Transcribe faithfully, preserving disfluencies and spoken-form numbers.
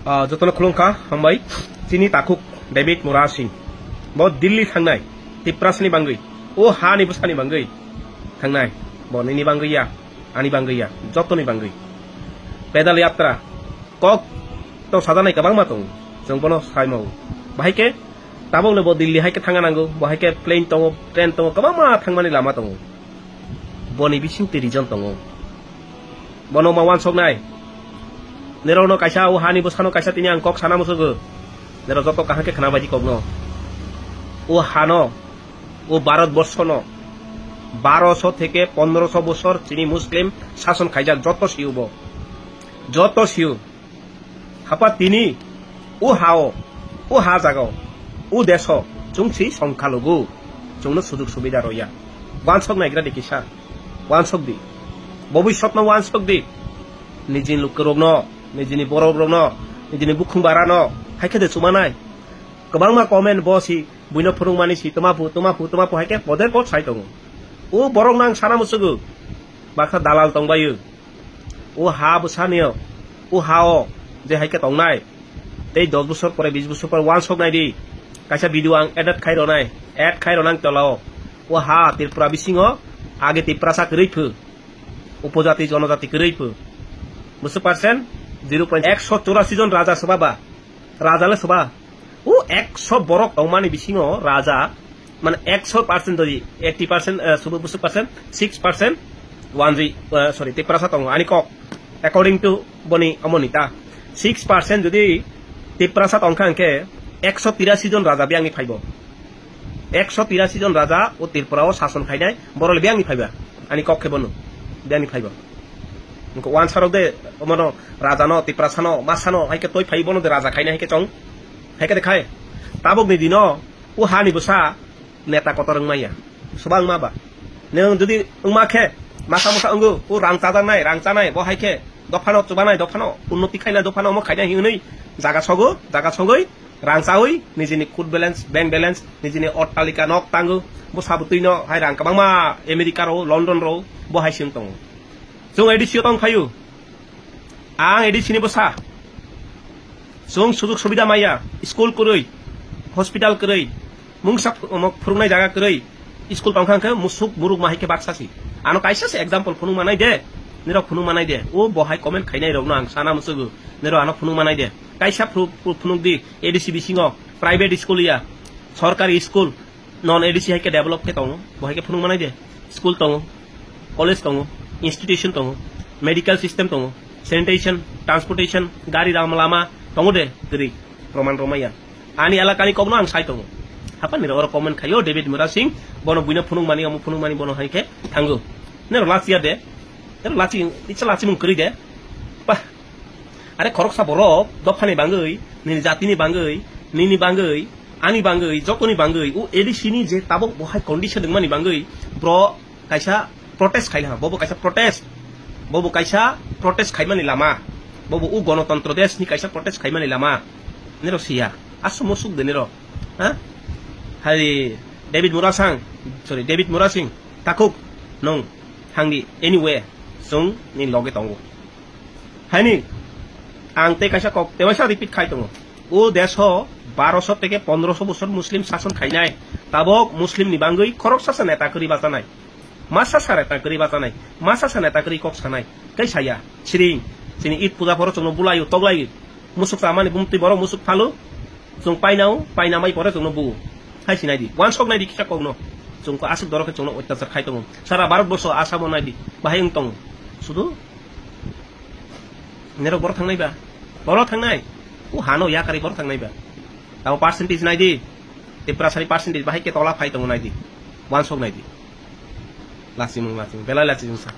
Ah, jotono khulumkha, hambai. Chini takhuk David Murasing. Bo Delhi thangnai, Tiprasani bangwi. O hani bwsani bangwi thangnai. Bo nini bangwi ya, ani bangwi ya, jotoni bangwi. Pedal yatra, kok to sajanai kwbangma tongo. Chwng bono saimao. Bahai khe tabokno bo Delhi hai khe thangna nango. Bo hai khe plane tongo, train tongo, kwbangma thangmani lama tongo. Boni bising twi reason tongo. Bono ma wansoknai. Nerokno kaisa o hani bwsano kaisa tini ang kok sana musugo. Nerok joto kaham khe khna baidi kokno. O hano, o Bharat borshono baroso theke pondroso bosor chini Muslim sason khaijak, joto siyo bo. Joto siyo. Hapa tini o hao, o ha jagao, o deso chwng si songkha lugo, chwngno sujug subida roya. Wansok naigra di kisa, wansok di. Bobiswtno wansok di. Nijini lukurokno, nijini borokrokno, nijini bukhung barano, hai khe de chumanai. Kwbangma comment bo si buino phunukmani si tuma phu, tuma phu, tuma phu hai khe poder pot sai tongo. O borokno ang sana musugo. Baksa dalal tongbaio. O ha bwsani o, o ha o je hai khe tongnai, tei dos bosor pore, bis bosor pore wansok nai di. Kaisa video ang edit khai ronai, add khai ronang tola o. O ha Tripura bisingo age Tiprasa kwrwi phu, upojati jonojati kwrwi phu. Bwswk percent? Zero point ekso churasi jon raja soba ba. Raja le soba. O ekso borok tongmani bisingo raja, mane ekso percent dori, eighty percent, eh, subu bwswk percent, six percent wanjwi, eh, sorry, Tiprasa tongo, ani kok. According to boni omoni ta. Six percent jodi Tiprasa tongkha hwnkhe ekso tirasi jon raja biyangni phaibo. Ekso tirasi jon raja o Tripura o sason khainai, borok le biyangni phaiba. Ani kok khe bono. Biyangni phaiba. Wngkha wansarok de, omono rajano, Tiprasano, masano, hai khe toi phai bono de raja khaina hai khe chong. Hai khe de khai. Tabukni dino o hani bwsa neta kotor wngmaya. Swbangma ba. Nwng jodi wngma khe, masa masa wngo, o rang chajaknai, rang chanai, bo hai khe dophano chubanai, dophano unnoti khainai, dophano omo khainai hinwi jaga sogo, jaga sogwi rang chawi nijini court balance, bank balance, nijini ottalika nok tango, bo sabutwino hai rang kwbangma America ro, London ro, bo hai se wng tongo. Chwng A D C o tong phaio. Ang A D C ni bwsa. Chwng sujug subida maya, school kwrwi, hospital kwrwi, mungsa ph-, omo phwrwngnai jaga kwrwi, school tongkha hwnkhe musuk muruk ma hai khe baksa si. Ano kaisa se example phunuk manai de, nirok phunuk manai de. O bo hai comment khainai rokno ang sana musugo, nirok ano phunuk manai de. Kaisa phru-, phru-, phunuk di, A D C bisingo, private school ya, sorkari school, non A D C hai khe develop khe tongo, bo hai khe phunuk manai de. School tongo, college tongo, institution tongo, medical system tongo, sanitation, transportation, gari ram lama tongo de, kwrwi, proman romaya. Ani elakani kokno ang sai tongo. Hapan nirok oro comment khaio, David Murasing, bono buino phunuk mani, omo phunuk mani, bono hai khe thango. Nirok lachiya de, nirok lachi, itsa lachimung kwrwi de. Bah, Are khoroksa borok dophani bangwi, nini jatini bangwi, nini bangwi, ani bangwi, jotoni bangwi, o A D C ni je tabok bo hai condition wngmani bangwi, bro kaisa protest khaina, bobo kaisa protest, bobo kaisa protest khaimani lama, bobo o Ganatantro Desh ni kaisa protest khaimani lama, nirok siya, aswk musuk de nirok, ha? Hari David Murasang, sorry, David Murasing, takhuk, nung, hangdi, anyway, chwng ni loge tongo. Haini, ang tei kaisa kok tewaisa repeat khai tongo. O deso baroso teke pondroso bosor Muslim sason khainai. Tabok Muslim ni bangwi khoroksa sa neta kwrwi bachanai. Masa sa neta kwrwi bachanai. Masa sa neta kwrwi kok sanai. Tei saya, siring, chini Eid puja phoro chwngno bulaio, toglai. Musuk chamani bumtwi borok musuk phalo. Chwng painao, paina mai pore chwngno buo. Hai sinai di. Wansok nai di kisa kokno. Chwng ko aswk dorok khe chwngno otyachar khai tongo. Sara Bharat borso Asamo nai di. Bahai wng tongo. Sudu Nerok boro thangnai ba? Boro thangnai. O hano yakarwi boro thangnai ba? Tamo percentage nai di. Tiprasani percentage bahai khe tola phai tongo nai di. Wansok nai di. Lachimung, lachimung. Belai lachimung sa.